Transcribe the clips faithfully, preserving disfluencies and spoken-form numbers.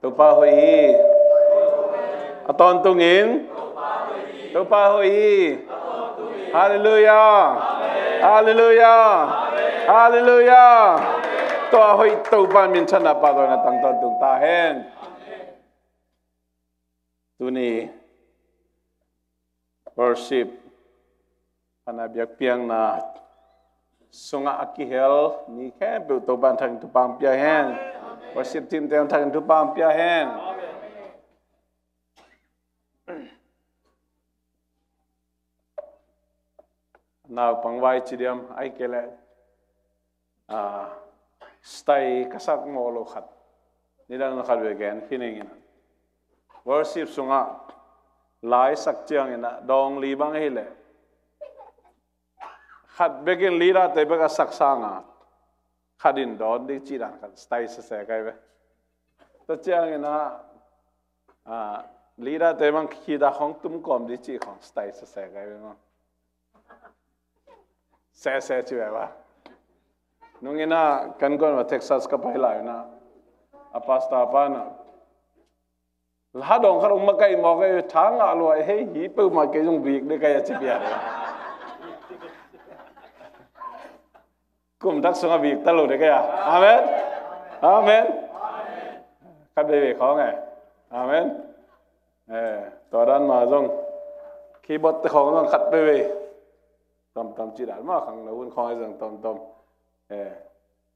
Topa hoih hi. A tawntungin Topa hoih hi. Halleluiah. Halleluiah. Halleluiah. Tua hoih Topa minthanna pahtawina tang tawntung ta hen. Tuni worship, pana biakpiakna sungah a kihel mi khempeuh Topa in thangin thupha pia hen. Worship team te thangin thupha pia hen. Naupang vai ci diam, ai kei leh ah, style ka sak mawh lo khat. Nidang na khat ve gen khin ing in. Worship sungah lai sak ciangin ah dawng li bang hi leh khat bekin leader te bek a sak sanga khat in dawn ding cih dan khat style sese kai ve. Tua ciangin ah, ah, leader te bang khita khong tum kawm ding cih khong style sese kai ve maw. Sese ci ve ba. Nungin ah kan guan va Texas ka pai lai na, a pastor pa na, la dawng khat um makaih mawk ei, tha ngah lua ei, hei hi peuhmah kei zong bik dek ei a ci piak. Kum thak sungah bik ta lo dek ei a. Amen. Amen. Khat veve khawng e. Amen. Eh, tua dan mah zong keyboard te khawng zong khat veve. Tomtom ci dan mah khang lo hun khawng zong tomtom. Eh,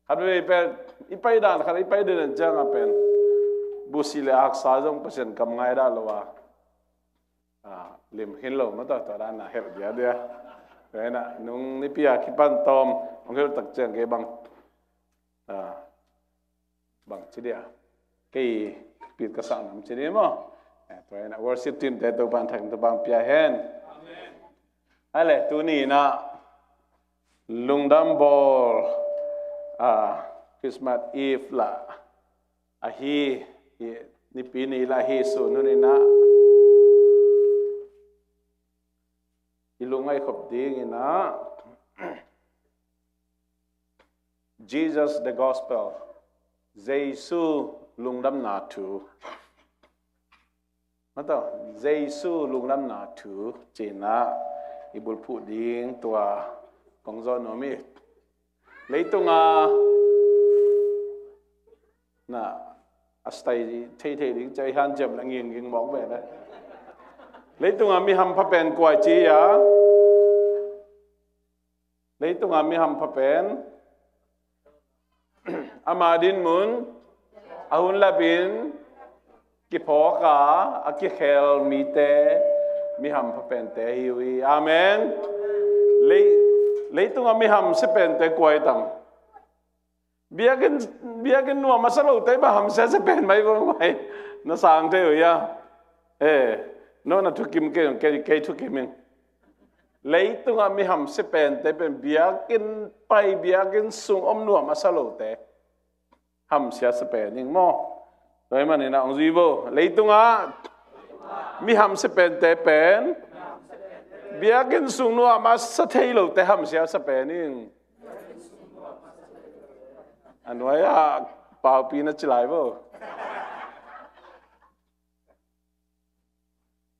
khat veve pen i pai dan khat, i pai dan ciang a pen busi le haksa zong Pasian kam ngai dan lo a. Ah, lim khin lo mah tawh, tua dan a helh dia dia. Tua hi na nung nipi a kipan tawm hong helh tak ciang kei bang, ah, bang ci dia, kei pit ka sang nam ci dia maw. Eh, tua hi na worship team te Topa in thangin thupha pia hen. Amen. Ai le tuni na lungdam bawl, ah, Christmas Eve lah ahi, hi, Nipi ni lah ahi sun hun in ah i lungngaih khop dingin ah Jesus the Gospel, Jesu lungdamna thu. Mataw, Jesu lungdamna thu ci-in ah i bulphuh ding tua kong zawh nuam hi. Leitung a na a style theithei ding ci-a i hanciam na ngingging mawk ve le. Leitung a mi hampha pen kua ci-a? Leitung a mi hampha pen ama dinmun a hun lapin kiphawk a, a kikhel mite, mi hampha pente ahi uh hi. Amen. Lei, leitung a mi hamsia pente kua hi tam? Biakinn, biakinn nuam a sa lote bang hamsia sia pen mai bang mai na sang thei uh hia? Eh, no na thukim kei, kei, kei thukim ing. Leitung a mi hamsia pente pen biakinn pai, biakinn sung om nuam a sa lote hamsia sia pen ing maw? Tua hi manin ah hong zui vo. Leitung a mi hamsia pente pen biakinn sung nuam a sa thei lote hamsia sia pen ing. A nuai ah paupi na ci lai vo.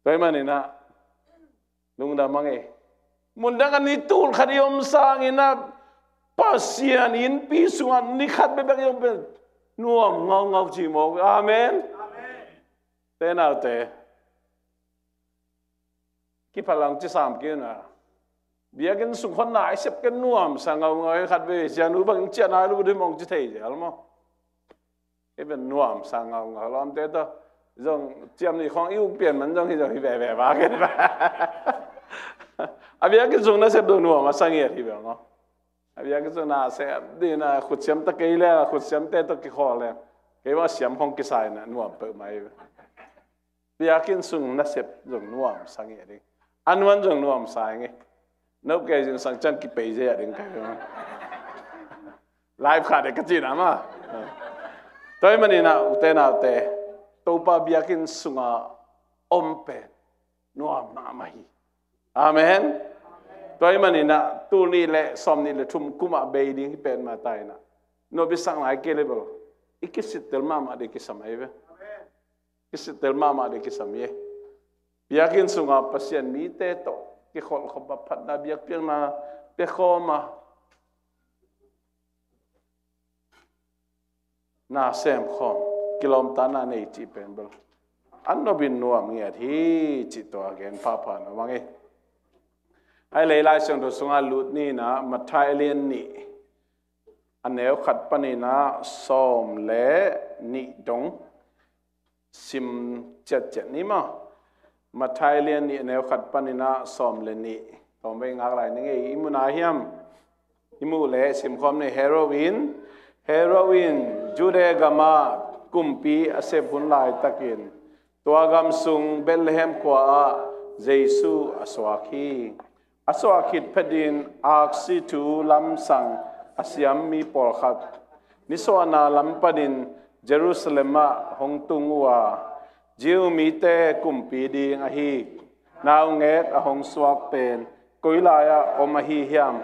Tua hi manin ah lungdam hang e. Mundang a ni tul khat i om sangin ah Pasian innpi sungah ni khat bekbek i om pen nuam ngaungau ci mawk. Amen. Te naute, kiphalang ci sam kei un a, biakinn sung khawng na i sep ken nuamsa ngaungau hi. Khat vei sianu bangin ciah nai lo ding mawng ci thei zel maw? Kei pen nuamsa ngaungau lawmte tawh zong ciam nih khawng i uk pian man zong hi zong hi veve va kei. A biakinn sung na sep do nuam a sa ngiat hi ve maw? A biakinn sung na sep ding na khutsiam ta kei le khutsiamte tawh kikhawl le kei bang siam khawng kisai na nuam peuhmah hi ve. Biakinn sung nasep zong nuamsa ngiat ding. A nuan zong nuamsa ngiat. No kei zingsang ciang kipei zia ding kai. Live kha de ka cina ma. Tua hi manin ah ute naute, Topa biakinn sunga om pen nuam mahmah hi. Amen. Tua hi manin ah tul nih le sawm nih le thum kum ah bei ding hi pen mah ta in ah, no bisak nai kei le bel i kisittel mahmah ding kisam ahi ve. Kisitel mahmah ding kisam hi. Biakinn sungah Pasian mite tawh kikholhkhop a, phatna biakpiakna piakhawm a, na semkhawm, kilawmtatna nei cih pen bel a nopin nuam ngiat hi, cih tua gen phapha na mang hi. Ai lei Lai Siangtho sungah lut ni in ah, Matthai a lian nih, a neu khat panin ah sawm le nih dong sim ciatciat ni maw. Matthai a lian nih, a neu khat panin ah sawm le nih. Tawm vei ngak lai ni ngei, i mu na hiam? I muh leh simkhawm ni. Herod in, Herod in Judea gamah kumpi a sep hun laitakin, tua gam sung Bethlehem khua-ah Jesu a suak hi. A suah khit phetin aksi thu lamsang a siam mi pawlkhat nisuahna lam panin Jerusalem ah hong tung uh a, Jew mite kumpi ding ahi naungek a hong suak pen koi lai-ah om ahi hiam?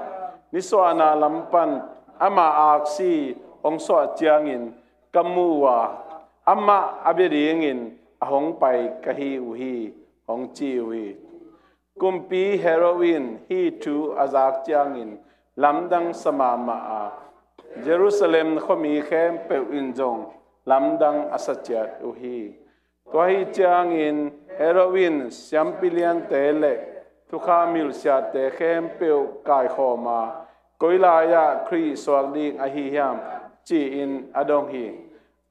Nisuahna lam pan amah aksi hong suah ciangin ka mu uh a, amah a bia dingin a hong pai ka hi uh hi, hong ci uh hi. Kumpi Herod in hih thu a zak ciangin lamdang sa mahmah a, Jerusalem khuami khempeuh in zong lamdang a sa ciat uh hi. Tua ahi ciangin Herod in siampi liante le thukham hilhsiate khempeuh kaikhawm a, koi lai-ah Khrih suak ding ahi hiam, ci-in a dong hi.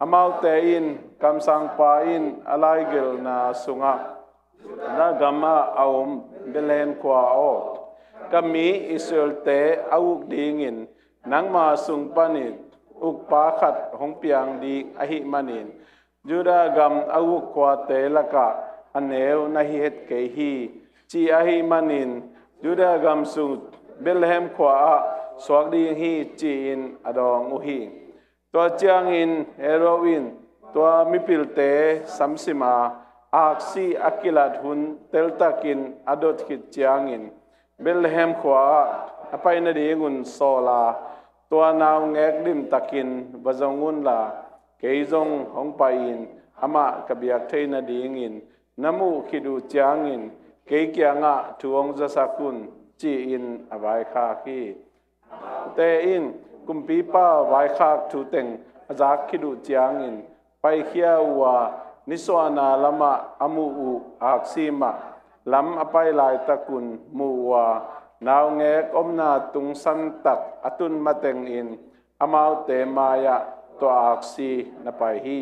Amaute in, kamsangpa in a laigelhna sungah, Judah gamah a om Bethlehem khua aw, ka mi Israelte a uk dingin nangma sung panin ukpa khat hong piang ding ahih manin, Judah gam a uk khuate lakah a neu na hi het kei hi, ci ahih manin, Judah gam sung Bethlehem khua-ah suak ding hi, ci-in a dawng uh hi. Tua ciangin Herod in tua mipilte samsim a, aksi a kilat hun teltakin a dot khit ciangin Bethlehem khua-ah a pai nadingun sawl a, tua naungek limtakin va zong unla, kei zong hong pai-in amah ka biak thei nadingin na muh khit uh ciangin kei kiangah thu hong zasak un, ci-in a vaikhak hi. Te in kumpipa vaikhak thu teng a zak khit uh ciangin paikhia uh a, nisuahna lamah a muh uh aksi mah lam a pai laitakun mu uh a, naungek omna tungsan tak a tun matengin amaute mai-ah tua aksi na pai hi.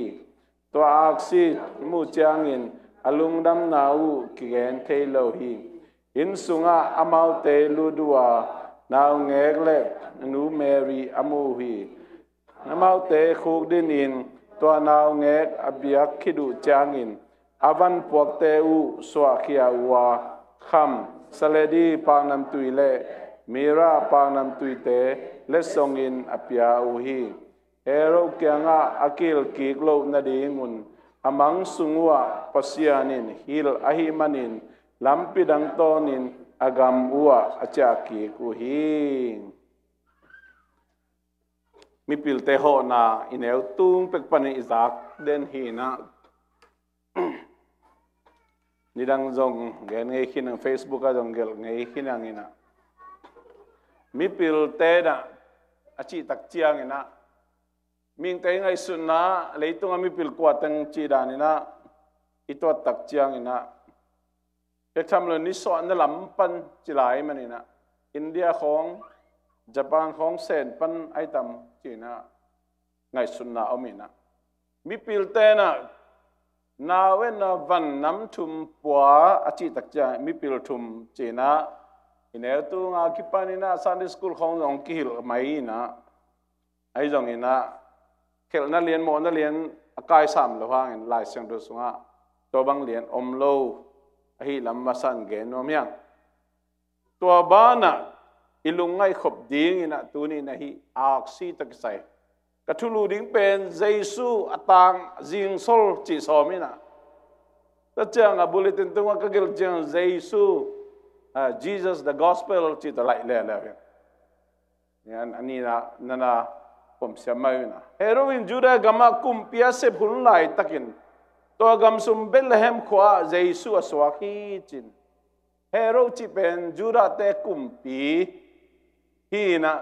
Tua aksi mu ciangin a lungdamna uh kigen thei lo hi. Inn sungah amaute lut uh a, naungek le nu Mary a mu uh hi. Amaute khukdin in tua naungek a biak khit uh ciangin a vanpuakte uh suahkhia uh a, kham, saledi paknamtui le mira paknamtuite letsongin a pia uh hi. Herod kiangah a kihilh kik loh nadingun a mang sung uhah Pasian in hilh ahih manin lampi dang tawnin a gam uhah a ciah kik uh hi. Mipilte hawhna i neu tung pek panin i zak den hi in ah, nidang zong gen ngei khin ang, Facebook ah zong gelh ngei khin ang in ah, mipilte in ah a cih tak ciangin ah, mihingte ngaihsutna, leitungah mipil kua teng cih dan in ah i tuat tak ciangin ah, pek tham lo, nisuahna lam pan ci lai manin ah, India khawng, Japan khawng sen pan ai tam ci in ah ngaihsutna om in ah, mipilte in ah nau en a van nam thum pua a cih tak ciang mipil thum ci in ah, i neu tunga kipan in ah Sunday school khawng zong kihilh mai in ah, ahi zongin ah khelhna lian, mawhna lian a kaisam lo hangin Lai Siangtho sungah tua bang lian om lo ahih lam masa in gen nuam hi ing. Tua banah i lungngaih khop dingin ah tuni in ah hih aksi tawh kisai ka thulu ding pen Jesu a tang zingsol cih sawm in ah, tua ciang a bulletin tungah ka gelh ciang Jesu, ah, Jesus the Gospel cih tawh laih leuleu hi. Ni an, a nihna, nana pom siam mai uh in ah, Herod in Judah gamah kumpi a sep hun laitakin Tua gam sung Bethlehem khua-ah Jesu a suak hi ci-in. Herod cih pen Judah-te kumpi hi-in ah,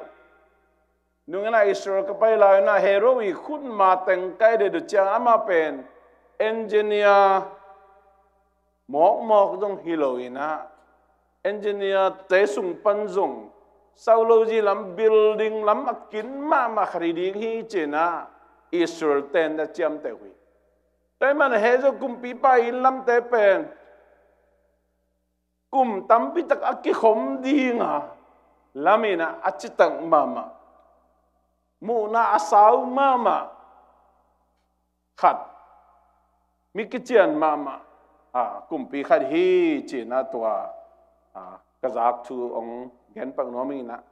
nung in ah Israel ka pai lai-in ah Herod i khutma teng ka et uh ciang, amah pen engineer mawkmawk zong hi lo-in ah, engineer-te sung pan zong, psychology lam, building lam a kin mahmah khat hi ding hi ci-in ah Israel-te'n na ciamteh uh hi. Tua ahih manin Herod kumpipa inn lamte pen kum tampi tak a kikhom ding a lam in ah a citak mahmah, muhna a sau mahmah khat, mi kician mahmah, a, kumpi khat hi ci-in ah tua, a, ka zak thu hong genpak nuam ing in ah.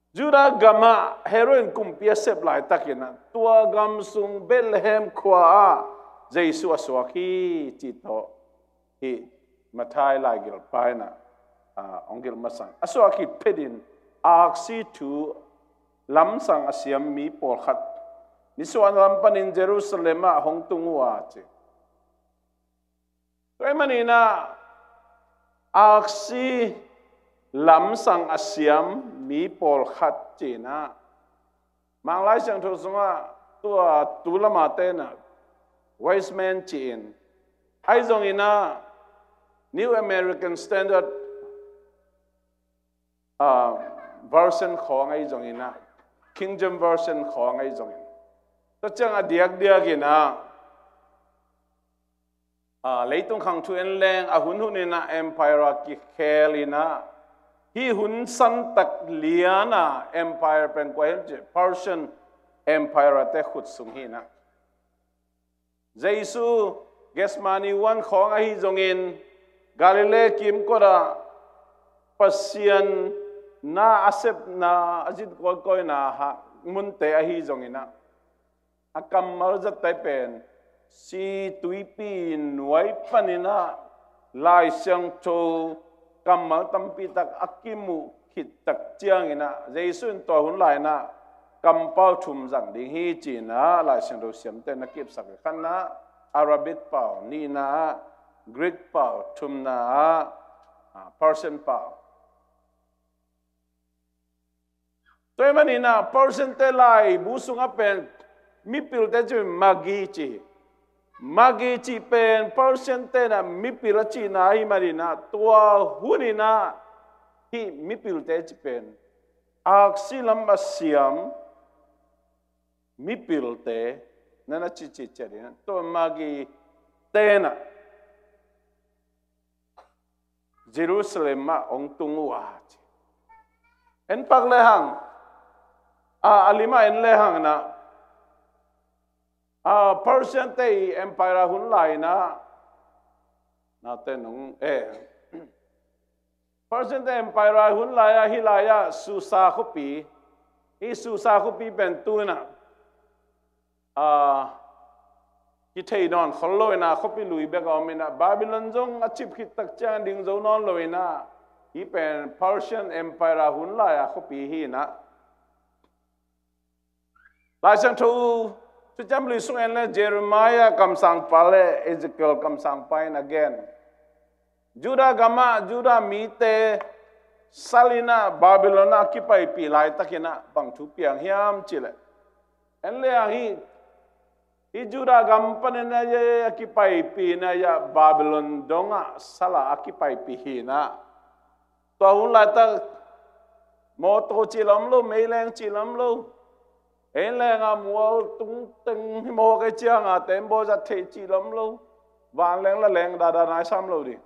Judah gamah Herod in kumpi a sep laitakin ah, tua gam sung Bethlehem khua-ah Jesu a suak hi ci tawh, hih Matthai laigilpa in ah, a, hong gelh masang. A suak khit phetin aksi thu lamsang a siam mi pawlkhat nisuahna lam panin Jerusalem ah hong tung uh a ci. Tua ahih manin ah aksi lamsang a siam mi pawlkhat ci-in ah, Mang Lai Siangtho sungah tua tu lamate in ah wise men ci-in, ahi zongin ah New American Standard, ah, Version khawng ahi zongin ah, King James Version khawng ahi zongin, tua ciang a diakdiak in ah, a, leitung khang thu en leng, a hun hun in ah empire kikhel in ah, hih hun santak lian a empire pen kua hiam cih leh Persian Empire-te khut sung hi in ah, Jesu Gethsemane huan khawng ahi zongin, Galilee kimkot ah Pasian na a sepna, a zit kawikawina munte ahi zongin ah, a kammal zatte pen si tuipi nuai panin ah Lai Siangtho kammal tampi tak a kimuh khit tak ciangin ah, Jesu in tua hun lai-in ah kampau thum zang ding hi ci-in ah Lai Siangtho siamte na kipsak hi. Khatna Arabic pau, nihna ah Greek pau, thumna ah, a, Persian pau. Tua ahih manin ah Persian-te laibu sungah pen mipilte cih Magi ci hi. Magi cih pen Persian-te in ah mipil a cihna ahih manin ah, tua hun in ah hih mipilte cih pen aksi lam a siam mipilte na na cihcih ciat in ah, tua Magi-te in ah Jerusalem ah hong tung uh a ci. En pak lehang, a, a lim ah en lehang in ah, a, Persian-te i empire hun lai-in ah, na te nung, eh, Persian-te empire hun lai-ah, hih lai-ah Susa khuapi, hih Susa khuapi pen tu-in ah, a, kithei nawn khol lo-in ah, khuapi lui bek a om in ah, Babylon zong a cip khit tak ciang ding zo nawn lo-in ah, hih pen Persian Empire hun lai-a khuapi hi-in ah. Lai Siangtho Thuciam Lui sung en le Jeremiah kamsangpa le Ezekiel kamsangpa in a gen, Judah gamah Judah mite sal in ah Babylon ah kipaipih laitakin ah bang thu piang hiam cih leh, en le hang hih, hih Judah gam panin a kipaipih in ah, Babylon dongah sal ah a kipaipih hi-in ah. Tua hun laitak mawtaw cih lam lo, meileng cih lam lo, en leng ah mual tungteng hi mawk ei ciang a, tembaw zat theih cih lam lo, vanleng la leng dada nai sam lo ding.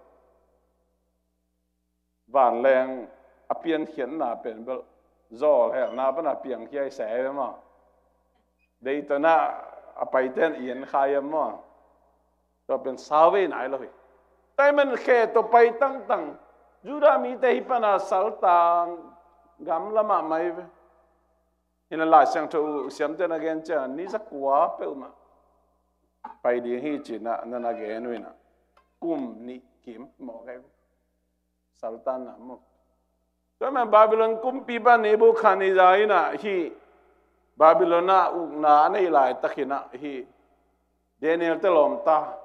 Vanleng a piankhiatna pen bel zawlhelna pan a piangkhia i sa hi maw? Dayton ah a paite'n i en kha hiam maw? Tua pen sau vei nai lo hi. Tua ahih man khe tawh pai tangtang, Judah mite hih pan a saltang gam lamah mai ve. Hi-in ah Lai Siangtho siamte'n a gen ciang ni zakua peuhmah pai ding hi ci-in ah na na gen uh in ah, kum nih kim mawk ei. Saltanna maw. Tua ahih man Babylon kumpipa Nebuchadnezzar in ah hih Babylon ah ukna a neih laitakin ah hih Daniel-te lawmta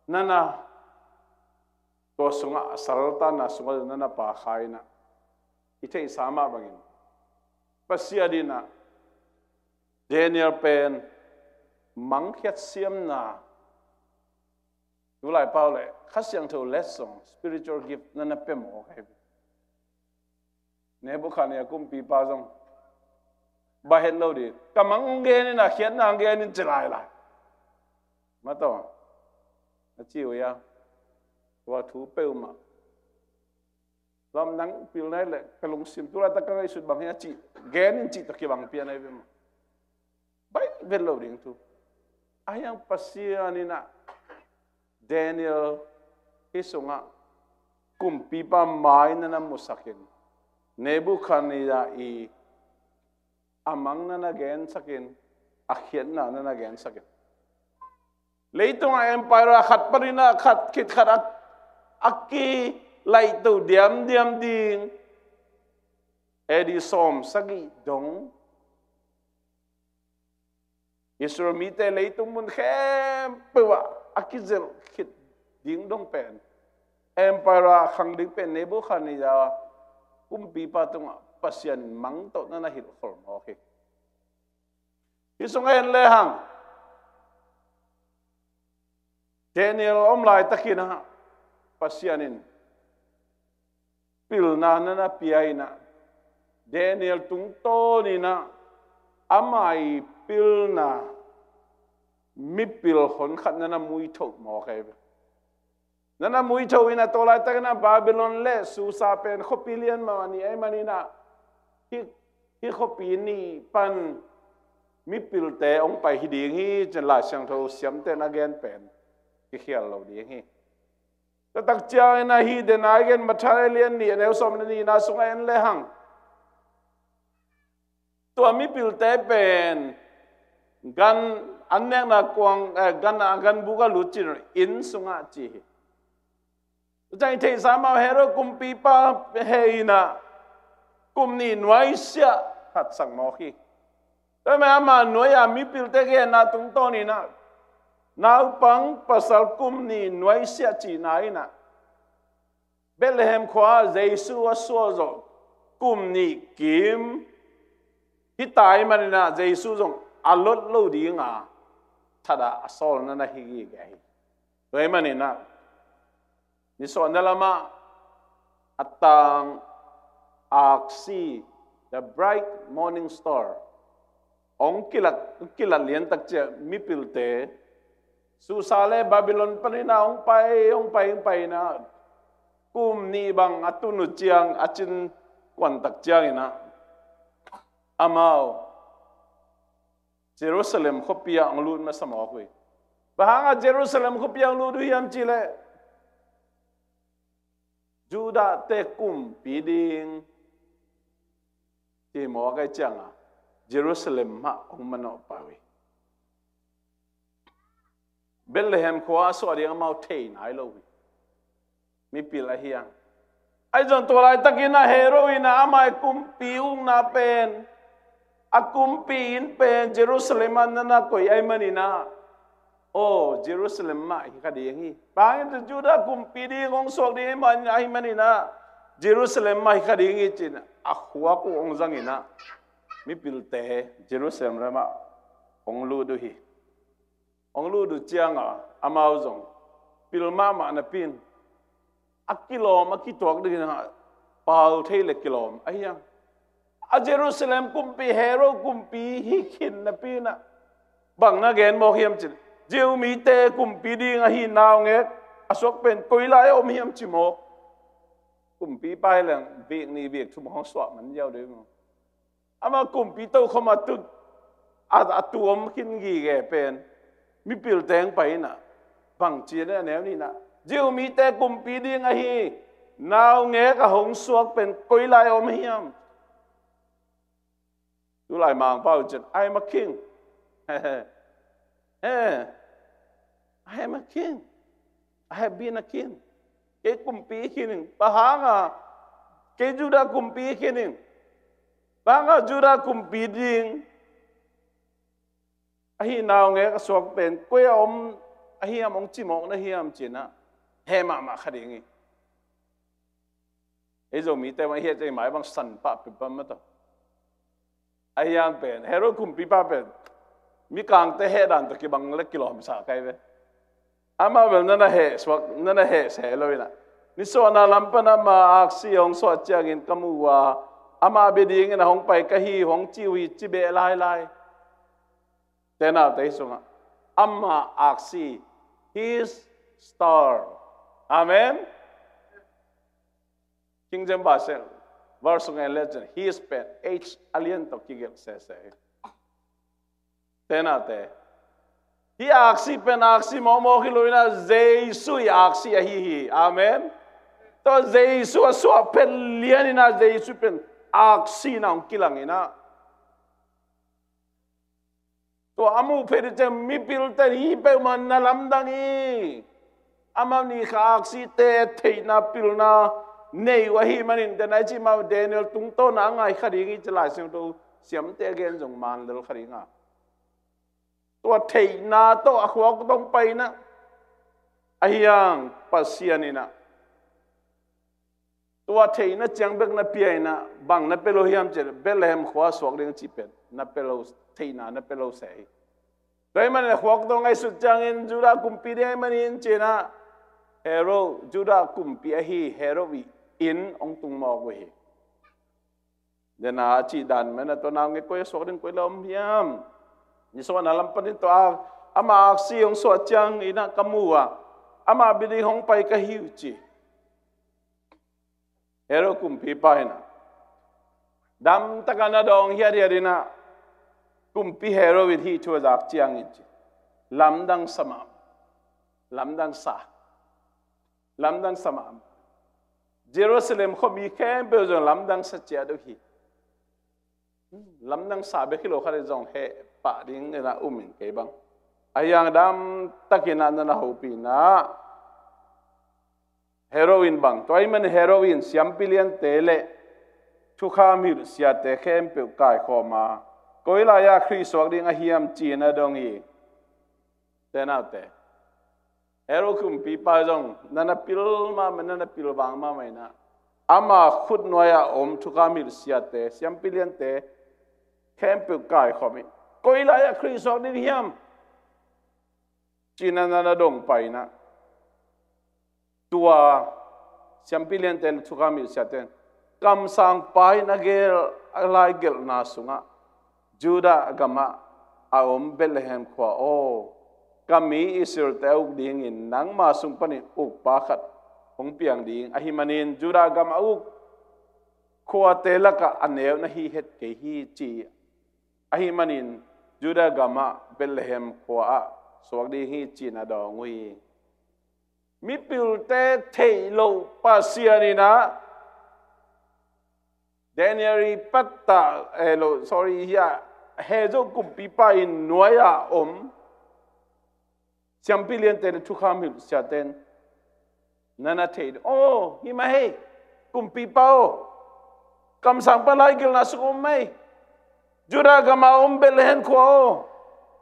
nana tua sungah a saltanna sungah nana pha kha inah, i theihsa mah bangin Pasian inah Daniel pen mangkhiat siamna, tulai pau le Kha Siangtho letsong, spiritual gift nana pia mawk hi. Nebukhadnezzar kumpipa zong bang het lo ding, ka mang hong gen inah khiatna hong gen in ci lailai. Mataw, na ci uh ia, tua thu peuhmah lam nang pilna hi le ka lungsim tulaitak ka ngaihsut bang hi a cih gen in cih tawh kibang pian ahi ve mah. Baih vet lo ding thu. Ahi hang Pasian inah Daniel hih sungah kumpipa mai nana musakin, Nebukhadnezzar i a mang nana gensakin, a khiatna nana gensakin. Leitungah empire khat paninah khat khit khat a, a kilaihto diamdiam ding. A D sawm sagih dong Israel mite leitung mun khempeuh ah a kizelh khit ding dong pen, empire a khang ding pen Nebukhadnezzar kumpipa tungah Pasian in mang tawh nana hilhkhol mawk hi. Hih sungah en lehang Daniel a om laitakin ah Pasian in pilna nana pia inah, Daniel tungtawn inah ama i pilna mipil honkhat nana muithoh mawk hi. Nana muithoh inah tua laitakin ah Babylon le Susa pen khuapi lian mahmah nih ahih maninah hih, hih khuapi nih pan mipilte hong pai hi ding hi, ci-in Lai Siangtho siamte na gen pen kikhial lo ding hi. Tua tak ciangin ah hih dena i gen Matthai lian nih a neu sawm le nihna sungah en lehang, tua mipilte pen gan an nekna kuang, eh, gan, gan buk a lut cin inn sungah ci hi. Tua ciang i theihsa mah Herod kumpipa heh inah kum nih nuaisiah thatsak mawk hi. Tua mah ama nuai-a mipilte genna tungtawn inah naupang pasal kum nih nuaisiah cihna inah Bethlehem khua-ah Jesu a suah zawh kum nih kim hi ta ahih maninah Jesu zong a lot lo dinga thatah a sawl nana hi gige hi. Tua ahih maninah nisuahna lamah a tang aksi, the bright morning star, hong kilat, kilat liantak ciang mipilte Susa le Babylon paninah hong pai, hong pai, hong pai inah kum nih bang a tun uh ciang a cin kuantak cianginah amau Jerusalem khuapi ah hong lut masa mawk uh hi. Bang hangah Jerusalem khuapi ah hong lut uh hiam cihleh Judahte kumpi ding ci mawk ahih ciangah Jerusalem mah hong manawh pah uh hi. Bethlehem khua a suah ding amau thei nai lo uh hi. Mipil ahi hang. Ahi zong tua laitakin ah Herod inah ama i kumpi ukna pen, a kumpi inn pen Jerusalem ah nana koih ahih maninah aw Jerusalem mah hi kha ding hi. Bang hangin Judah kumpi ding hong suak ding ahih maninah Jerusalem mah hi kha ding hi ci-in a khuak uh hong zanginah mipilte Jerusalem lamah hong lut uh hi. Hong lut uh cianga amau zong pil mahmah napi-in a kilawm a kituak dingin ah pau thei le kilawm ahi hang. A Jerusalem kumpi Herod kumpi hi khin napi-in ah bang na gen mawk hiam cih leh Jew mite kumpi ding ahi naungek a suak pen koi lai a om hiam ci mawk. Kumpipa hi leng vek nih vek thum hong suah man ziau ding maw. Amah kumpi tokhom a tu, a, a tu om khin gige pen mipilte hong pai inah bangci a neu ni inah Jew mite kumpi ding ahi naungek a hong suak pen koi lai a om hiam. Tulai Mangpau cin, "I am a king." Eh, "I am a king. I have been a king." Kei kumpi hi khin ing. Bang hanga kei Judah kumpi hi khin ing. Bang hanga Judah kumpi ding ahi naungek a suak pen koi a om ahi hiam, hong cimawk na hiam ci-in ah heh mahmah kha ding hi. Ei Zomite bang i heh ciang i mai bang san pah peuhpeuh mah tawh. Ahi hang pen Herod kumpipa pen mikangte heh dan tawh kibang le kilawmsa kei ve. Amah bel na na heh suak, na na heh se lo in ah, nisuahna lam pan ama aksi hong suah ciangin ka mu uh a, amah bia dingin ah hong pai ka hi uh hong ci uh hi, ci beh lailai. Te naute, hih sungah ama aksi, his star. Amen. King James Version, verse sung en le cin, his pen H a lian tawh kigelh sese hi. Te naute, hih aksi pen aksi mawkmawk hi lo in ah, Jesu i aksi ahi hi. Amen. Tua Jesu a suah phet lian in ah, Jesu pen aksi in ah hong kilang in ah, tua a muh phet uh ciang mipilte in hih peuhmah na lamdang hi. Amah nih kha aksite theihna pilna nei uh ahih manin, den a i cih mah Daniel tungtawna a ngai kha ding hi ci Lai Siangtho siamte a gen zong man lel kha ding a. Tua theihna tawh a khuak tawh hong pai in ah, ahi hang Pasian in ah tua theihna ciang bek na pia in ah, bang na pia lo hiam cih leh Bethlehem khua suak ding cih pen na pia lo, theihna na pia lo se hi. Tua ahih manin a khuak tawh ngaihsut ciangin Judah kumpi ding ahih manin ci-in ah, Herod, Judah kumpi ahi Herod i inn hong tung mawk uh hi. Den a cih dan mah in ah, tua naungek koi a suak ding, koi la om hiam? Nisuahna lam panin tua ama aksi hong suah ciangin ah ka mu uh a, amah bia ding hong pai ka hi uh ci. Herod kumpipa in ah damtak a na dawng hiathiat in ah, kumpi Herod in hih thu a zak ciangin ci, lamdang sa mahmah, lamdang sa, lamdang sa mahmah. Jerusalem khuami khempeuh zong lamdang sa ciat uh hi. Lamdang sa bek hi lo, khat in zong heh pah ding in ah um in kei bang. Ahi hang damtak in ah na na hopih in ah, Herod in bang, tua ahih manin Herod in siampi liante le thukham hilh siate khempeuh kaikhawm a, koi lai-ah Khrih suak ding a hiam ci-in a dong hi. Te naute, Herod kumpipa zong na na pil mahmah, na na pilvang mahmah in ah, ama khut nuai-ah om thukham hilh siate, siampi liante khempeuh kaikhawm in, koi lai-ah Khrih suak ding hiam ci-in ah na na dong pai in ah, tua siampi liante le thukham hilh siate in, kamsangpa in a gel, a laigelhna sungah, Judah gamah a om Bethlehem khua aw, ka mi Israelte a uk dingin nangma sung panin ukpa khat hong piang ding ahih manin, Judah gam a uk khuate lakah a neu na hi het kei hi, ci. Ahih manin Judah gamah Bethlehem khua-ah suak ding hi, ci-in a dawng uh hi. Mipilte theih loh Pasian in ah, Daniel i pattah, eh, lo, sorry, hih a heh zo kumpipa in nuai-ah om siampi liante le thukham hilh siate in na na thei ding. Aw, hi mah hi, kumpipa aw, kamsangpa laigelhna sung om mah hi. Judah gam a om Bethlehem khua aw,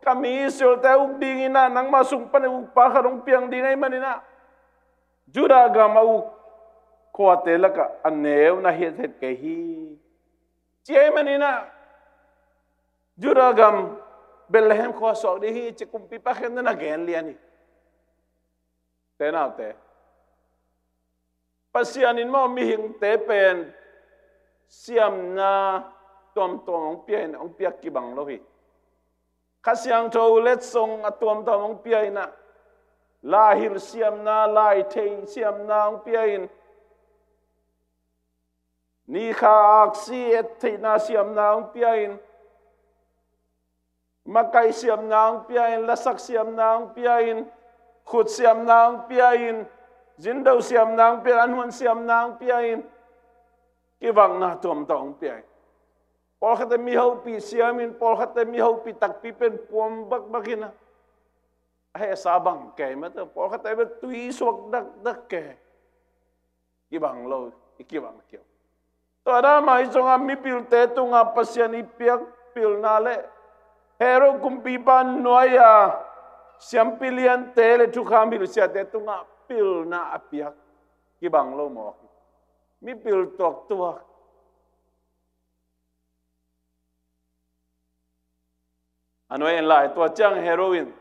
ka mi Israelte a uk dingin ah nangma sung panin ukpa khat hong piang ding ahih manin ah, Judah gam a uk khuate lakah a neu na hi het kei hi, ci ahih manin ah, Judah gam Bethlehem khua suak ding hi, ci kumpipa khen na na gen lian hi. Te naute, Pasian in maw mihingte pen siamna tuamtuam hong pia in, hong piak kibang lo hi. Kha Siangtho letsong a tuamtuam hong pia in ah, laihilh siamna, laithei siamna hong pia in, nikha aksi et theihna siamna hong pia in, makaih siamna hong pia in, lasak siamna hong pia in, khut siamna hong pia in, zindo siamna hong pia in, an huan siamna hong pia in, kivakna tuamtuam hong pia in. Pawlkhatte mi hopih siam in, pawlkhatte mi hopih takpi pen puam bakbak in ah, a hehsa bang kei mah tawh, pawlkhatte bel tui suak dakdak kei. Kibang lo, i kibang kei. Tua dan mah hi zongah mipilte tungah Pasian i piak pilna le Herod kumpipa nuai-a Siampi liante le thukham hilhsiate tungah pilna a piak kibang lo mawk hi. Mipil tuaktuak. A nuai en lai, tua ciang Herod in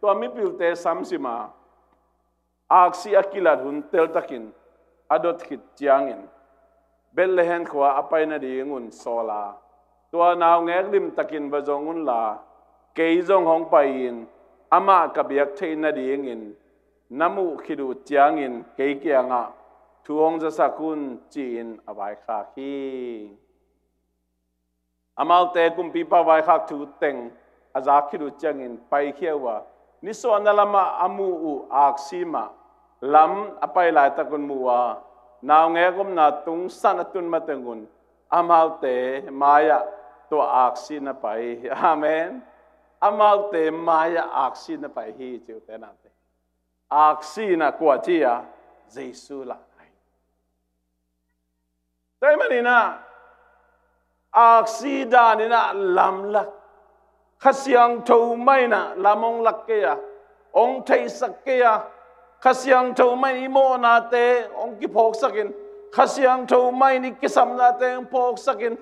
tua mipilte samsim a, aksi a kilat hun teltakin a dot khit ciangin Bethlehem khua a pai nadingun sawl a, tua naungek limtakin va zong unla, kei zong hong pai-in amah ka biak theih nadingin na muh khit uh ciangin kei kiangah thu hong zasak un, ci-in a vaikhak hi. Amaute kumpipa vaikhak thu teng a zak khit uh ciangin paikhia uh a, nisuahna lamah a muh uh aksi mah lam a pai laitakun mu a, naungek omna tung san a tun matengun amaute mai-ah tua aksi na pai hi. Amen. Amaute mai-ah aksi na pai hi, ci uh te nate. Aksi na kua ci a, Jesu lah hi. Tua ahih manin ah, aksi danin ah lamlak, Kha Siangtho mah in ah lam hong lak kei a, hong theihsak kei a, Kha Siangtho mah in i mawhnate hong kiphawksakin, Kha Siangtho mah in i kisapnate hong phawksakin,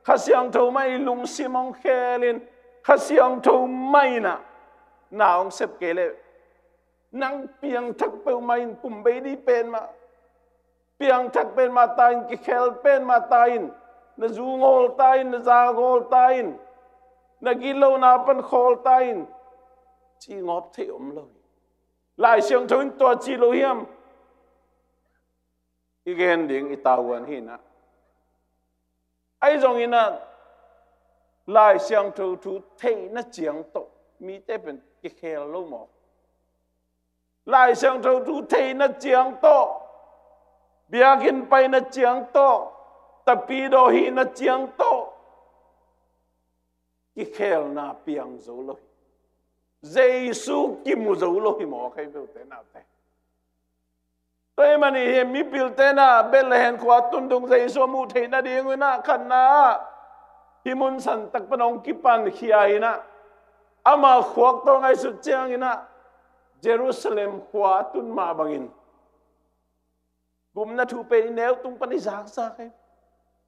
Kha Siangtho mah in i lungsim hong khelin, Kha Siangtho mah in ah na hong sep kei leh, nang piangthak peuhmah in, kum bei dih pen mah, piangthak pen mah ta in, kikhel pen mah ta in, na zu ngawl ta in, na za ngawl ta in, na gitlona pan khawl ta in, ci ngawp theih om lo hi. Lai Siangtho in tua ci lo hiam? I gen ding i tavuan hi in ah. Ahi zongin ah, Lai Siangtho thu theihna ciang tawh mite pen kikhel lo maw? Lai Siangtho thu theihna ciang tawh, biakinn paina ciang tawh, tapidaw hihna ciang tawh kikhelna piang zo lo hi. Jesu kimu zo lo hi maw, ka i belte nate? Tua ahih manin hi mipilte in ah Bethlehem khua tundung Jesu a muh theih nading in ah, khatna ah, hih mun santak pan hong kipankhia in ah, ama khuak tawh ngaihsut ciangin ah, Jerusalem khua a tun mah bangin gupna thu pen i neu tung pan i zakzak hi.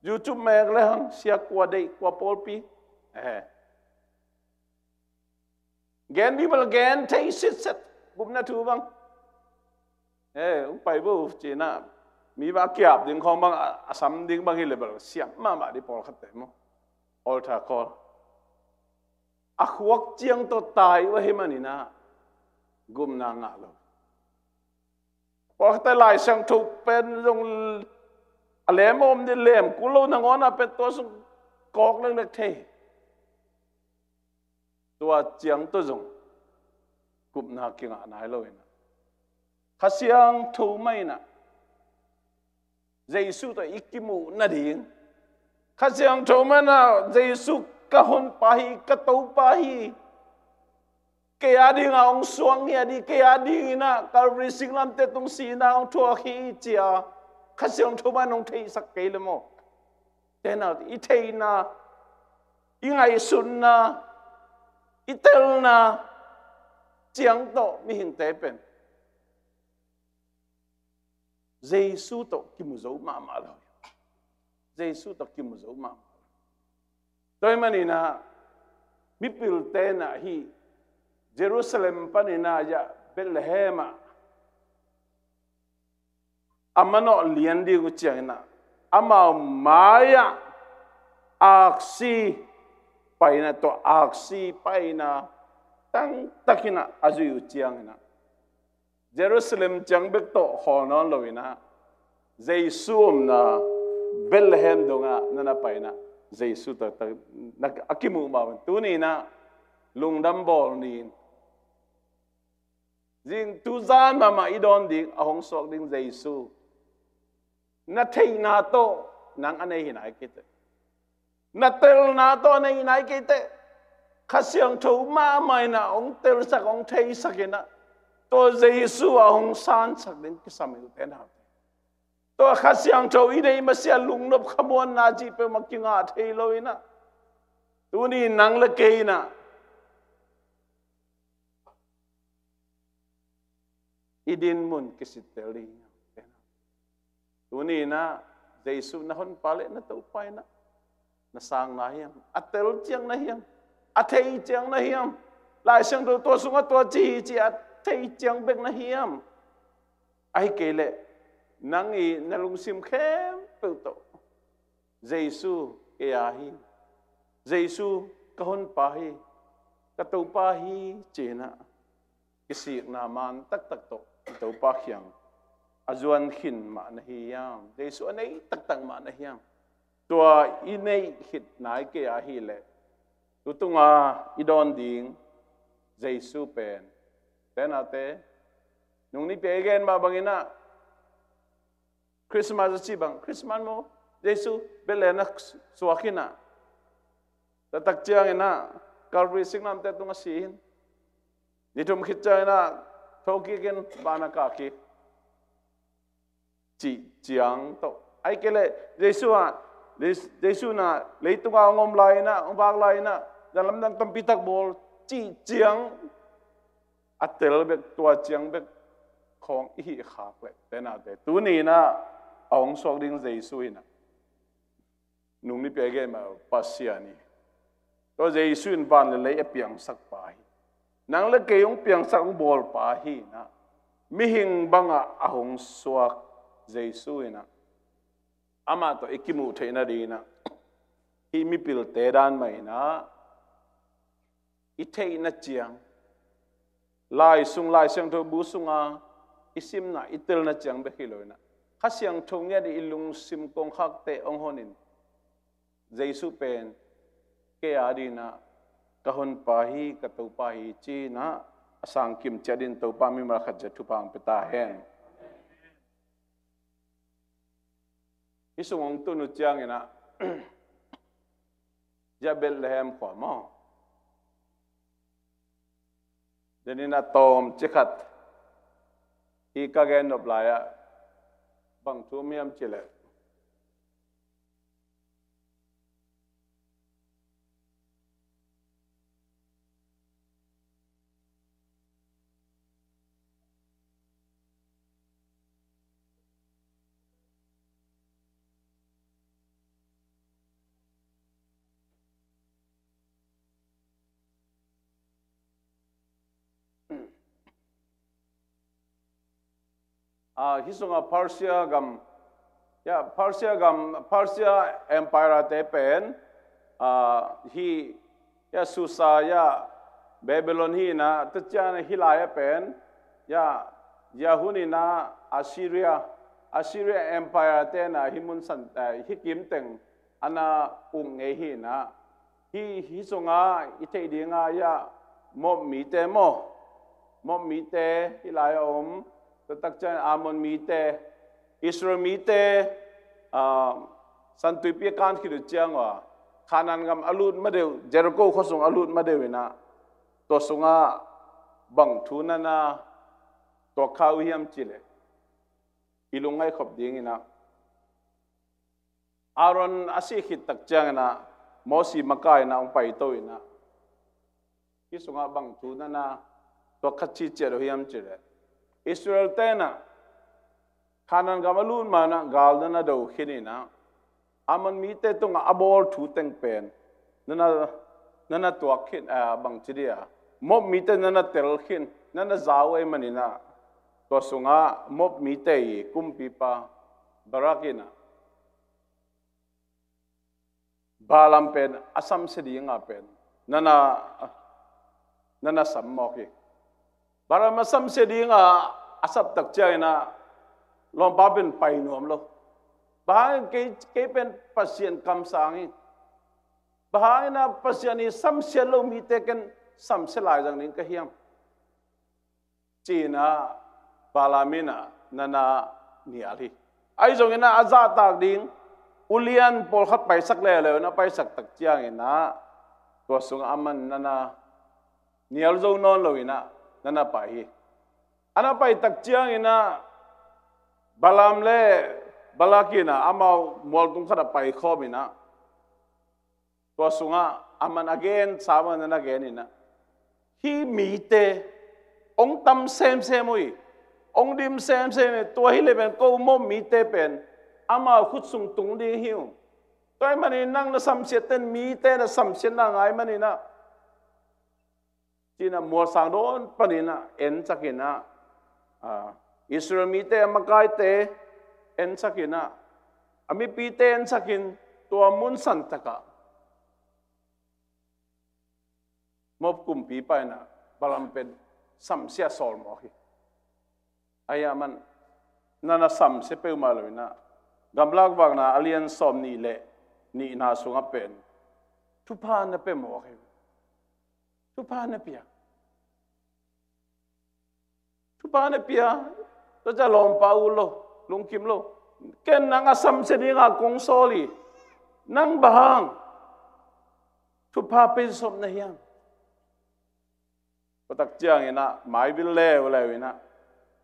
YouTube mek le hang, sia kua deih, kua pawlpi, eh, gen dih bel gen thei sitset, gupna thu bang. Eh, hong pai bo, ci in ah, mi bang a kiap ding khawng bang, a, a sam ding bang hi leh bel siam mahmah dih pawlkhatte maw. Altar call. A khuak ciang tawh tai uh ahih manin ah, gupna ngah lo. Pawlkhatte Lai Siangtho pen zong a lem om dih, lem kul lo, nangawn ah pen tua sung kawk leklek thei. Tua ciang tawh zong gupna kingah nai lo in ah, Kha Siangtho mah in ah Jesu tawh i kimuh nading, Kha Siangtho mah in ah Jesu ka honpa hi, ka Topa hi, kei a dingin hong suak hi a, kei a dingin ah Calvary singlamteh tung sihna hong thuak hi, ci a Kha Siangtho mah in hong theihsak kei leh maw, te na, i theihna, i ngaihsutna, i telna ciang tawh mihingte pen Jesu tawh kimu zo mahmah lo. Jesu tawh kimu zo mahmah lo. Tua ahih manin ah, mipilte in ah hih Jerusalem panin ah, ya, Bethlehem ah a manawh lian ding uh ciangin ah, amau mai-ah aksi paina, tua aksi paina tangtakin ah a zuih uh ciangin ah, Jerusalem ciang bek tawh khawl nawn lo in ah, Jesu omna Bethlehem dongah na na pai in ah, Jesu tawh, tawh na a kimuh mah un. Tuni in ah lungdam bawl ni in. Zing tu zan mahmah i dawn ding, a hong suak ding Jesu, na theihna tawh nang a nei hi nai kei teh. Na telna tawh a nei hi nai kei teh. Kha Siangtho mahmah in ah hong telsak, hong theisak in ah, tua Jesu a hong sansak ding kisam hi uh te na. Tua Kha Siangtho i neih masiah lungnop khamuanna cih peuhmah kingah thei lo in ah, tuni nang le kei in ah hih dinmun kisittel ding hi hang. Tuni inah Jesu na honpa le na Topa inah na sang na hiam? A tel ciang na hiam? A thei ciang na hiam? Lai Siangtho tua sungah tua ci hi ci a thei ciang bek na hiam? Ahi kei leh nang i na lungsim khempeuh tawh Jesu kei a hi, Jesu ka honpa hi, ka Topa hi ci inah kisikna man taktak tawh i Topa kiang a zuan khin mah na hi hiam? Jesu a nei taktak mah na hiam? Tua i neih khit nai kei ahih leh tutunga i dawn ding Jesu pen, tenate, nung nipi a i gen mah bang inah Christmas a cih bang Christmas maw, Jesu Bethlehem ah suak inah, taktak ciang inah Calvary singlamteh tungah si in, ni thum khit ciang inah thokik in, van ah kah kik cih ciang tawh. Ahi kei leh Jesu ah, Jesu inah leitungah hong om lai inah, hong vak lai inah, lamdang tampi tak bawl cih ciang a tel bek, tua ciang bek khawng i hih khak leh, tenate, tuni inah a hong suak ding Jesu inah nung nipi a i gen mah Pasian hi. Tua Jesu in van le lei a piangsak pa hi. Nang le kei hong piangsak, hong bawl pa hi inah, mihing bangah a hong suak Jesu inah, amah tawh i kimuh theih nading inah, hih mipilte dan mah inah i theihna ciang, Lai sung, Lai Siangtho bu sunga i simna, i telna ciang bek hi lo inah, Kha Siangtho ngiat i lungsim kongkhakte hong hon in, Jesu pen kei a ding inah ka honpa hi, ka Topa hi ci inah a sang kim ciat in Topa mimal khat ciat thupha hong pia ta hen. Hih sung hong tun uh ciang inah, zia Bethlehem khua maw, den inah tawm cikhat hih ka gen nop lai ah bang thu om hiam cih leh, Ah, hih sungah Persia gam, ya, Persia gam, Persia Empire te pen, ah, hih, ya, Susa, ya, Babylon hi inah, tua ciang hih lai ah pen, ya, ya hun inah Assyria, Assyria Empire te inah hih mun san, eh, hih kim teng a na uk ngei hi inah, hih, hih sungah i theih dingah, ya, Moab mite maw, Moab mite hih lai a om, tua tak ciang Ammon mite, Israel mite, ah, San Tuipi a kan khit uh ciang uh a, Canaan gam a lut ma deuh, Jericho khua sung a lut ma deuh inah, tua sungah bang thu na na tuak kha uh hiam cih leh, i lungngaih khop ding inah, Aaron a sih khit tak ciang inah Mosi makai inah hong paito inah, hih sungah bang thu na na tuak kha ciciat uh hiam cih leh, Israel te inah Canaan gam a lut ma inah gal na na do khin inah, Ammon mite tungah a bawl thu teng pen na na, na na tuak khin, ah, bang ci dia, Moab mite na na tel khin, na na za uh ahih man inah, tua sungah Moab mite i kumpipa Barak inah Balaam pen a samsia dinga pen na na, na na sam mawk hi. Balaam a samsia dinga a sap tak ciang inah lawmpa pen pai nuam lo. Bang hang, kei, kei pen Pasian kamsang hi. Bang hang inah Pasian i samsia lo mite ken samsia lai zang ding ka hiam? Ci inah Balaam inah na na nial hi. Ahi zong inah a zahtak ding ulian pawlkhat paisak leuleu inah paisak tak ciang inah, tua sungah aman na na nial zo nawn lo inah na na pai hi. A na pai tak ciang inah Balaam le Balak inah amau mualtung khat ah paikhawm inah, tua sungah aman a gen sa mah na na gen inah, hih mite hong tam semsem uh hi. Hong dim semsem hi. Tua hileh pen ko mawh mite pen ama khut sung tung ding hi uh. Tua ahih manin nang na samsiaten mite na samsiatna ngai manin ah, ci-in ah mualsang dawn panin ah ensak in ah, ah, Israel mite a makaite ensak in ah, a mipite ensak in tua mun santak ah Moab kumpipa in ah Balaam pen samsia sawl mawk hi. Ahi zongin nang na samsia peuhmah lo in ah, Gamlak Vakna a lian sawmnih le nihna sungah pen thupha na pia mawk hi. Thupha na pia. Thupha na pia. Tua ciang lawmpa ut lo, lungkim lo. Ken nang a samsia dingin kong sawl hi. Nang bang hang thupha pia sawm na hiam? Tua tak ciangin ah maivil leuleu in ah,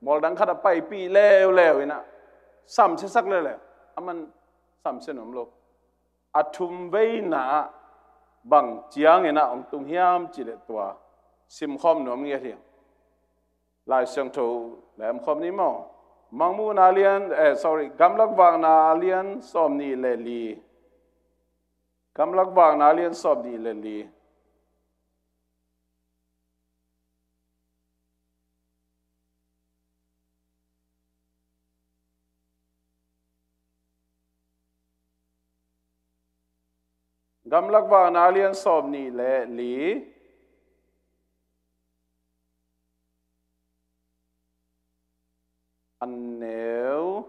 mual dang khat ah paipih leuleu in ah, samsiasak leuleu. Aman samsia nuam lo. A thumveina ah bang ciangin ah hong tung hiam cih leh tua simkhawm nuam ngiat hi. Lai Siangtho lem khawm ni maw. Mangmuhna lian, eh, sorry, Gamlak Vakna lian sawmnih le li. Gamlak Vakna lian sawmnih le li. Gamlak Vakna lian sawmnih le li. A neu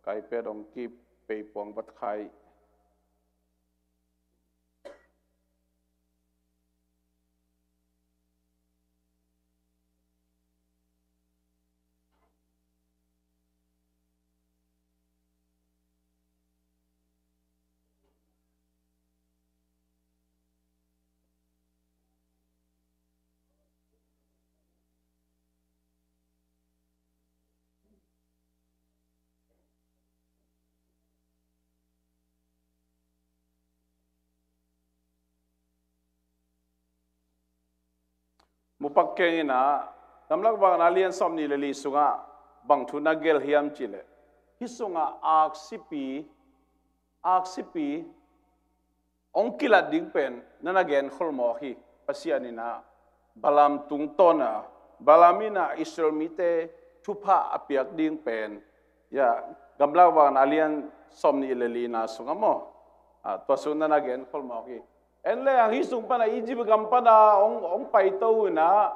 Ka iPad hong kipei puang vat khai. Mupak keng in ah, Gamlak Vakna lian sawmnih le li sungah bang thu na gelh hiam cih leh, hih sungah aksipi, aksipi hong kilat ding pen na na genkhol mawk hi. Pasian in ah Balaam tungtawn a, Balaam in ah Israel mite thupha a piak ding pen, ya, Gamlak Vakna lian sawmnih le lina sungah maw, ah, tua sung na na genkhol mawk hi. En le hang, hih sung pan a Egypt gam pan a hong, hong paito in ah,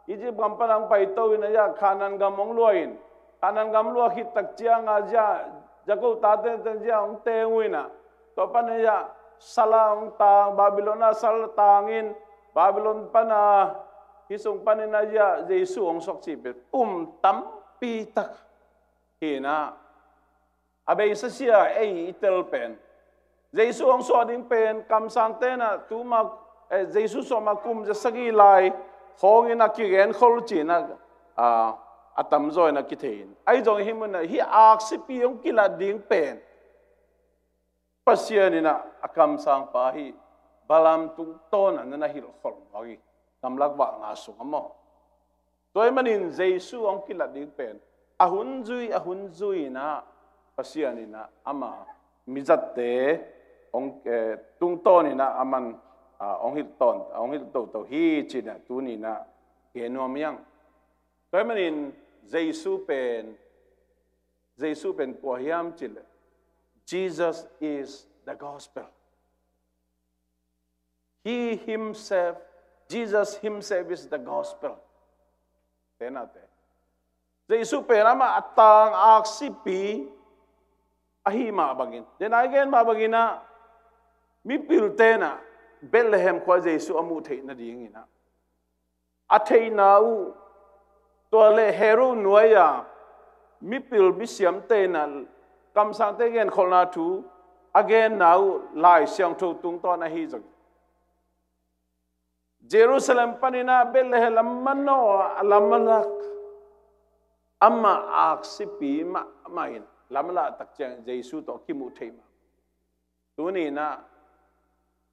Egypt gam pan a hong paito in ah, ya, Canaan gam hong lua in, Canaan gam lua khit tak ciang a, ya, Jakob tate teng, ya, hong teng uh in ah, tua pan a, ya, sal a hong tang, Babylon a sal tang in, Babylon pan a, hih sung pan in ah, ya, Jesu hong suak cih pen kum tampi tak hi in ah, a beisa sia ei i tel pen, Jesu hong suah ding pen kamsangte in ah tuma, eh, Jesu suah ma kum za sagih lai khawng in ah kigenkhol ci in ah, ah, a tamzaw in ah kithei in. Ahi zongin hih mun ah hih aksipi hong kilat ding pen Pasian in ah a kamsangpa hih Balaam tungtawn a na na hilhkhol mawk hi. Gamlak Vakna sungah maw. Tua ahih manin Jesu hong kilat ding pen a hun zui, a hun zui in ah Pasian in ah ama mizatte hong, eh, tungtawn in ah aman, ah, hong hilh tawn, hong hilh toto hi ci in ah tuni in ah gen nuam hi hang. Tua ahih manin Jesu pen, Jesu pen kua hiam cih leh, Jesus is the gospel. He himself, Jesus himself is the gospel. Tenate. Jesu pen amah a tang aksipi ahih mah bangin, den a i gen mah bangin ah, mipilte in ah Bethlehem khua Jesu a muh theih nadingin ah, a theihna uh, tua le Herod nuai-a mipil misiamte in ah kamsangte genkholhna thu a genna uh Lai Siangtho tungtawn ahi zong, Jerusalem panin ah Bethlehem lam manawh a lam a lak, amah aksipi mahmah in lam a lak tak ciang Jesu tawh kimuh thei mah. Tuni in ah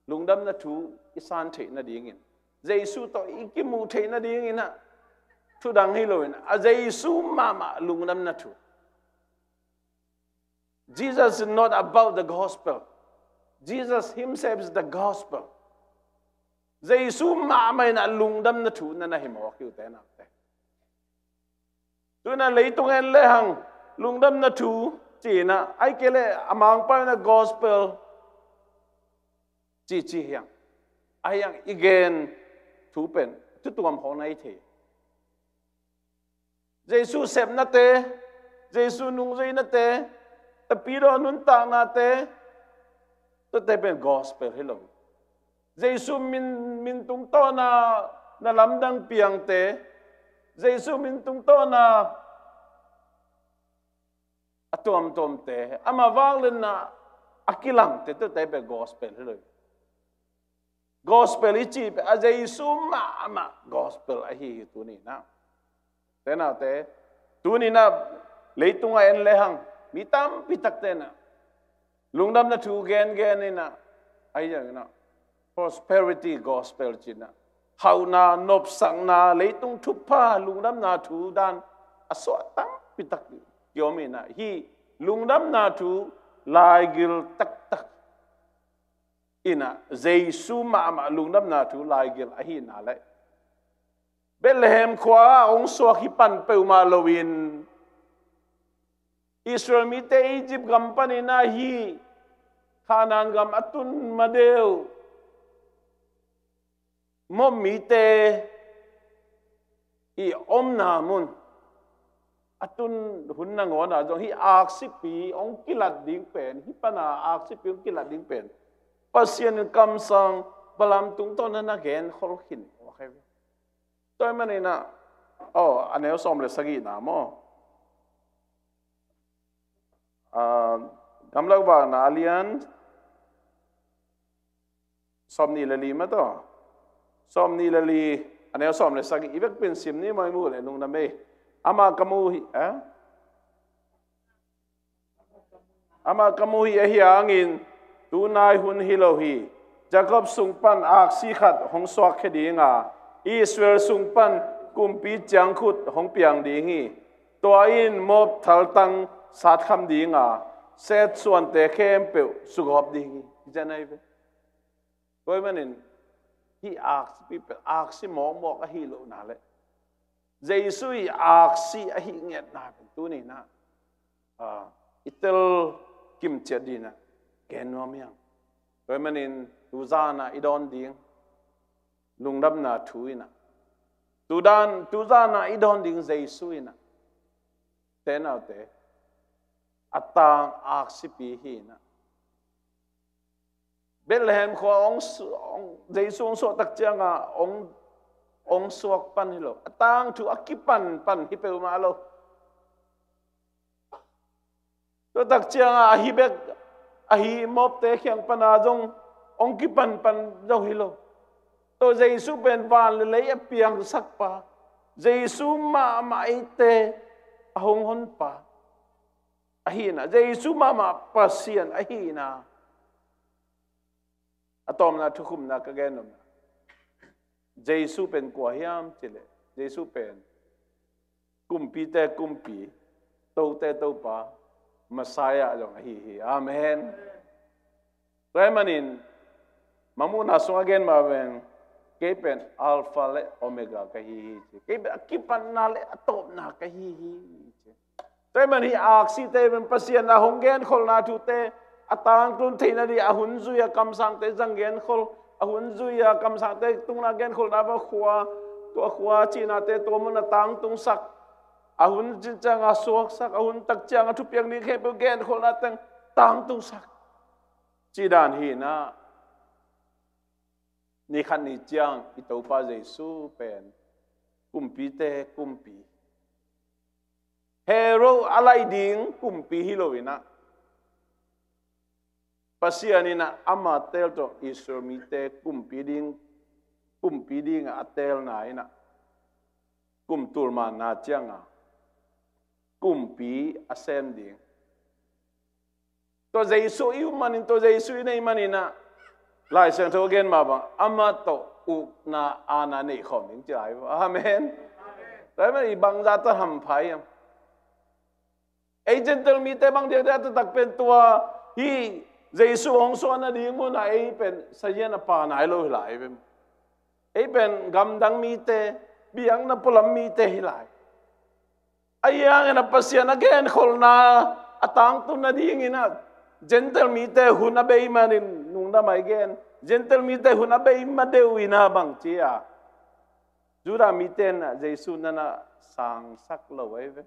lungdamna thu i san theih nadingin, Jesu tawh i kimuh theih nadingin ah thudang hi loin a Jesu mahmah lungdamna thu. Jesus is not about the gospel. Jesus himself is the gospel. Jesu mahmah in ah lungdamna thu na na hi mawk hi uh te nate. Tu-in ah leitung en lehang lungdamna thu ci-in ah, ahih kei leh a Mangpau in ah gospel ci ci hiang. Ahi hang i gen thu pen tutuam khawng na hi thei. Jesu sepnate, Jesu nungzuinate, Tapidaw nuntaknate, tuate pen gospel hi lo. Jesu min, min tungtawna na lamdang piangte, Jesu min tungtawna a tuamtuamte, ama vangliatna a kilangte, tuate pen gospel hi lo. Gospel i cih pen a Jesu mahmah gospel ahi hi tuni in ah. Te nate, tuni in ah leitungah en lehang mi tampi takte in ah lungdamna thu gengen in ah, ahi zongin ah prosperity gospel ci-in ah, hauhna, nopsakna, leitung thupha, lungdamna thu dan a suah tampi tak kiom in ah, hih lungdamna thu laigil taktak in ah Jesu mahmah lungdamna thu laigil ahihna le Bethlehem khua-ah hong suak hi pan peuhmah loin Israel mite Egypt gam panin ah hih Kanaan gam a tun madeuh Moab mite i omna mun a tun hun nangawn ah zong hih aksipi hong kilat ding pen, hih pana aksipi hong kilat ding pen Pasian in kamsang Balaam tungtawn na na genkhol khin. Tua ahih manin ah, aw, a neu sawm le sagihna maw? Ah, Gamlak Vakna a lian sawmnih le li mah tawh. Sawmnih le li, a neu sawm le sagih, i vekpi-in sim ni maw, i muh leh lungdam ei. Amah ka mu hi, eh? Amah ka mu hi, ahi hangin tu nai hun hi lo hi. Jakob sung pan aksi khat hong suakkhia ding a, Israel sung pan kumpi ciangkhut hong piang ding hi. Tua in Moab thaltang satkham ding a, Seth suante khempeuh sugawp ding hi. Tua ahih manin hih aksi pen aksi mawkmawk ahi lohna le Jesu i aksi ahih ngiatna pen tuni-in ah, ah, i tel kimciat dingin ah gen nuam hi hang. Tua ahih manin tu zan ah i dawn ding lungdamna thu in ah, tu dan, tu zan ah i dawn ding Jesu in ah, te naute, a tang aksipi hi in ah, Bethlehem khua hong su-, hong, Jesu hong suah tak ciangin hong, hong suak pan hi lo. A tangthu a kipan pan hi peuhmah lo. Tua tak ciangin ahi bek, ahi Moabte kiang panin zong hong kipan pan zo hi lo. Tua Jesu pen van le lei a piangsak pa, Jesu mahmah eite a hong honpa ahi in ah, Jesu mahmah Pasian ahi in ah, a tawpna thukhupna ka gen nopna, Jesu pen kua hiam cih leh, Jesu pen kumpite kumpi, tote topa, Messiah zong ahi hi. Amen. Tua ahih manin, Mangmuhna sungah gen mah bang, kei pen Alpha le Omega ka hi hi, ci. Kei pen a kipanna le a tawpna ka hi hi, ci. Tua ahih manin hih aksite pen Pasian a hong genkholhna thute a tangtun theihna ding, a hun zui a kamsangte zang genkhol, a hun zui a kamsangte tungah genkholhna bang khua, tua khua cihnate tua mun a tangtungsak, a hun cin ciangin suaksak, a hun tak ciangin thupiak ni khempeuh genkholhna teng tangtungsak, cih dan hi in ah, ni khat ni ciang i Topa Jesu pen Kumpite kumpi. Herod a laih ding kumpi hi lo in ah, Pasian in ah ama teel tawh Israel mite kumpi ding, kumpi ding a teelna in ah, kum tul manna ciang a kumpi a sem ding. Tua Jesu i um manin, tua Jesu i nei manin ah, Lai Siangtho a gen mah bang, ama tawh ukna aana nei khawm ding ci lai. Amen. Tua i man i bangza ta hampha hiam? Ei Gentile mite bang diakdiak taktak pen tua hi Jesu hong suahna ding mun ah ei pen sazian a pa nai lo hi lai pen. Ei pen gamdang mite, biakna pualam mite hi lai. Ahi hangin ah Pasian a genkholhna a tangtunna dingin ah Gentile mite hun a bei manin lungdam a i gen. Gentile mite hun a bei ma deuh in ah bang ci a, Judah mite in ah Jesu na na sangsak lo ahi ve.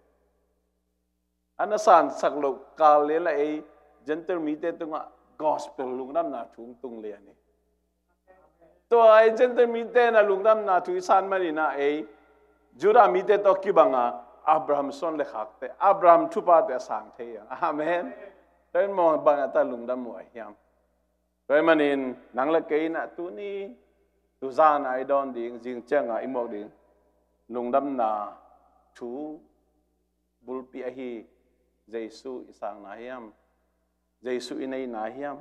A na sangsak loh kal lel ah ei Gentile mite tungah gospel lungdamna thu hong tung lian hi. Tua ei Gentile mite in ah lungdamna thu i san manin ah ei Judah mite tawh kibang a Abraham suan le khakte, Abraham thuphate a sang thei a. Amen. Tua in maw bang a ta lungdam uh a hiam? Tua i manin nang le kei in ah tuni, tuzan a i dawn ding, zing ciang a i muak ding lungdamna thu bulpi ahi Jesu i sangna hiam? Jesu i neina hiam?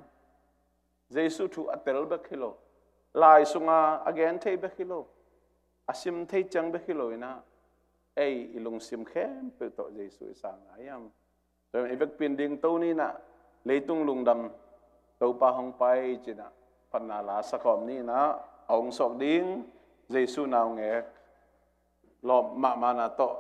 Jesu thu a tel bek hi lo, lai sunga a gen thei bek hi lo, a sim thei ciang bek hi lo in ah, ei i lungsim khempeuh tawh Jesu i sangna hiam? Tua i vekpi in dingto ni in ah, leitung lungdam, Topa hong pai ci in ah phatna la sakhawm ni in ah, a hong suak ding Jesu naungek lawp mahmahna tawh